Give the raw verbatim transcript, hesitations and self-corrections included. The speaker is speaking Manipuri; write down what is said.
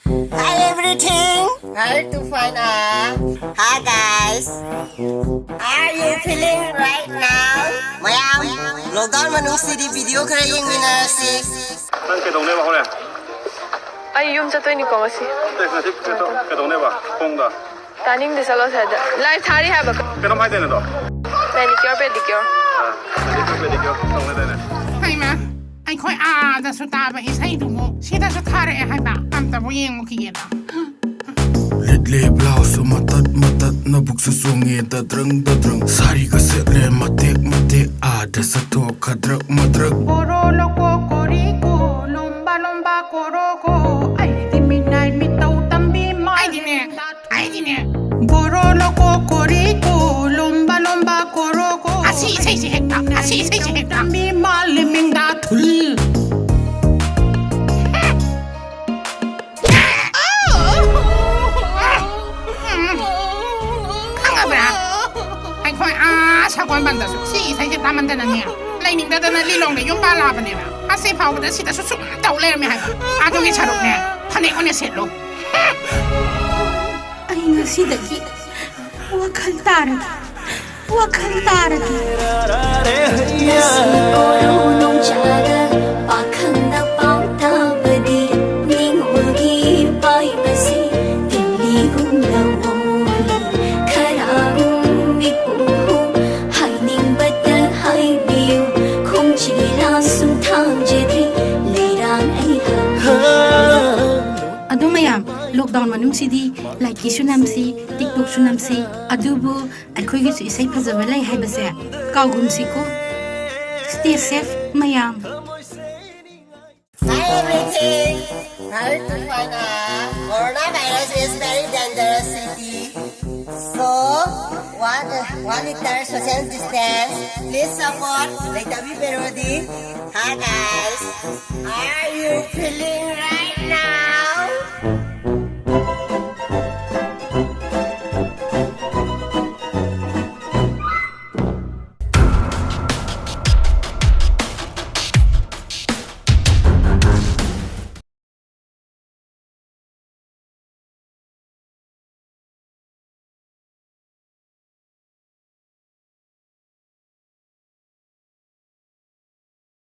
Hi everything! Hard to find a... Hi guys! Are you feeling right now? ꯃꯌꯥꯝ, lockdown ꯃꯅꯨꯡꯁꯤꯗꯤ video ꯈꯔ ꯌꯦꯡꯃꯤꯟꯅꯔꯁꯤ꯫ ꯅꯪ ꯀꯩꯗꯧꯅꯦꯕ ꯍꯣꯔꯦꯟ? ꯑꯩ ꯌꯨꯝ ꯆꯠꯇꯣꯏꯅꯤꯀꯣ ꯉꯁꯤ꯫ ꯅꯠꯇꯦ, ꯉꯁꯤ ꯀꯩꯗꯧ-, ꯀꯩꯗꯧꯅꯦꯕ? ꯈꯣꯡꯗ? ꯇꯥꯅꯤꯡꯗꯦ, ꯆꯠꯂꯣ ꯁ꯭ꯋꯥꯏꯗ꯫ Live ꯊꯥꯔꯤ ꯍꯥꯏꯕ꯫ ꯀꯩꯅꯣꯝ ꯍꯥꯏꯗꯥꯏꯅꯦ ꯑꯗꯣ? Manicure, pedicure꯫ ꯑꯥ, manicure, pedicure ꯇꯧꯅꯦꯗꯥꯏꯅꯦ? ꯍꯩꯃꯥ, ꯑꯩꯈꯣꯏ ꯑꯥꯗꯁꯨ ꯇꯥꯕ ꯏꯁꯩꯗꯨꯕꯨ ꯁꯤꯗꯁꯨ ꯊꯥꯔꯛꯑꯦ ꯍꯥꯏꯕ꯫ ꯑꯝꯇꯕꯨ ꯌꯦꯡꯉꯨꯈꯤꯒꯦꯗ꯫ ꯂꯤꯠꯂꯦ blouse ꯃꯇꯠ ꯃꯇꯠ, ꯅꯕꯨꯛꯁꯨ ꯆꯣꯡꯉꯦ ꯗꯗ꯭ꯔꯪ ꯗꯗ꯭ꯔꯪ, ꯁꯥꯔꯤꯒ ꯁꯦꯠꯂꯦ ꯃꯇꯦꯛ ꯃꯇꯦꯛ, ꯑꯥꯗ ꯆꯠꯊꯣꯛ ꯈꯗ꯭ꯔꯛ ꯃꯗ꯭ꯔꯛ꯫ ꯕꯣꯔꯣ ꯂꯣꯀꯣ ꯀꯣꯔꯤꯀꯣ, ꯂꯣꯝꯕ ꯂꯣꯝꯕ ꯀꯣꯔꯣꯀꯣ, ꯑꯩꯗꯤ ꯃꯤꯅꯥꯏ ꯃꯤꯇꯧ ꯇꯝꯕꯤ ꯃꯥꯜꯂꯦ꯫ ꯑꯩꯗꯤꯅꯦ, ꯑꯩꯗꯤꯅꯦ꯫ ꯕꯣꯔꯣ ꯂꯣꯀꯣ ꯀꯣꯔꯤꯀꯣ, ꯂꯣꯝꯕ ꯂꯣꯝꯕ ꯀꯣꯔꯣꯀꯣ꯫ ꯑꯁꯤ ꯏꯁꯩꯁꯦ ꯍꯦꯛꯇ, ꯑꯁꯤ ꯏꯁꯩꯁꯦ ꯍꯦꯛꯇ꯫ ꯇꯝꯕꯤ ꯃꯥꯜꯂꯦ ꯃꯤꯡꯗ ꯊꯨꯜ꯫ ꯈꯪꯉꯕ꯭ꯔꯥ? ꯑꯩꯈꯣꯏ ꯑꯥ ꯁꯒꯣꯜꯕꯟꯗꯁꯨ ꯁꯤ ꯏꯁꯩꯁꯦ ꯇꯥꯃꯟꯗꯅꯅꯦ, ꯂꯩꯅꯤꯡꯗꯗꯅ ꯂꯤꯂꯣꯡꯗ ꯌꯨꯝ ꯄꯥꯜꯂꯛꯑꯕꯅꯦꯕ꯫ ꯑꯁꯤ ꯐꯥꯎꯕꯗ ꯁꯤꯗꯁꯨ ꯁꯨꯝ ꯇꯧ ꯂꯩꯔꯝꯃꯦ ꯍꯥꯏꯕ꯫ ꯑꯗꯨꯒꯤ ꯁꯔꯨꯛꯅꯦ, ꯐꯅꯦꯛ ꯑꯣꯏꯅ ꯁꯦꯠꯂꯣ꯫ ꯑꯩ ꯉꯁꯤꯗꯒꯤ ꯋꯥꯈꯜ ꯇꯥꯔꯒꯦ꯫ ꯋꯥꯈꯜ ꯇꯥꯔꯒꯦ꯫ ꯉꯁꯤ ꯀꯣꯔꯧꯅꯨꯡ ꯆꯥꯔ ꯄꯥꯈꯪꯗ ꯄꯥꯎ ꯇꯥꯕꯗꯤ ꯅꯤꯡꯉꯣꯜꯒꯤ ꯄꯥꯏꯕꯁꯤ ꯇꯤꯜꯂꯤꯒꯨꯝꯅ ꯑꯣꯜꯂꯤ꯫ ꯈꯔꯒꯨꯝ ꯃꯤꯄꯨꯝ ꯍꯥꯏꯅꯤꯡꯕꯇ ꯍꯥꯏꯕꯤꯌꯨ, ꯈꯣꯡꯖꯤꯂꯥꯁꯨ ꯊꯥꯡꯖꯗ꯭ꯔꯤ ꯂꯩꯔꯥꯡ ꯑꯩꯍꯥꯛ꯫ ꯑꯗꯣ ꯃꯌꯥꯝ, lockdown ꯃꯅꯨꯡꯁꯤꯗꯤ likꯀꯤꯁꯨ ꯅꯝꯁꯤ, TikTokꯁꯨ ꯅꯝꯁꯤ, ꯑꯗꯨꯕꯨ ꯑꯩꯈꯣꯏꯒꯤꯁꯨ ꯏꯁꯩ ꯐꯖꯕ ꯂꯩ ꯍꯥꯏꯕꯁꯦ ꯀꯥꯎꯒꯨꯝꯁꯤꯀꯣ꯫ Stay safe ꯃꯌꯥꯝ꯫ Hi everything! Hard to find a... Coronavirus is very dangerous city. So, one, one meter social distance. Please support Leitabi Parody. Hi guys! Are you feeling right now?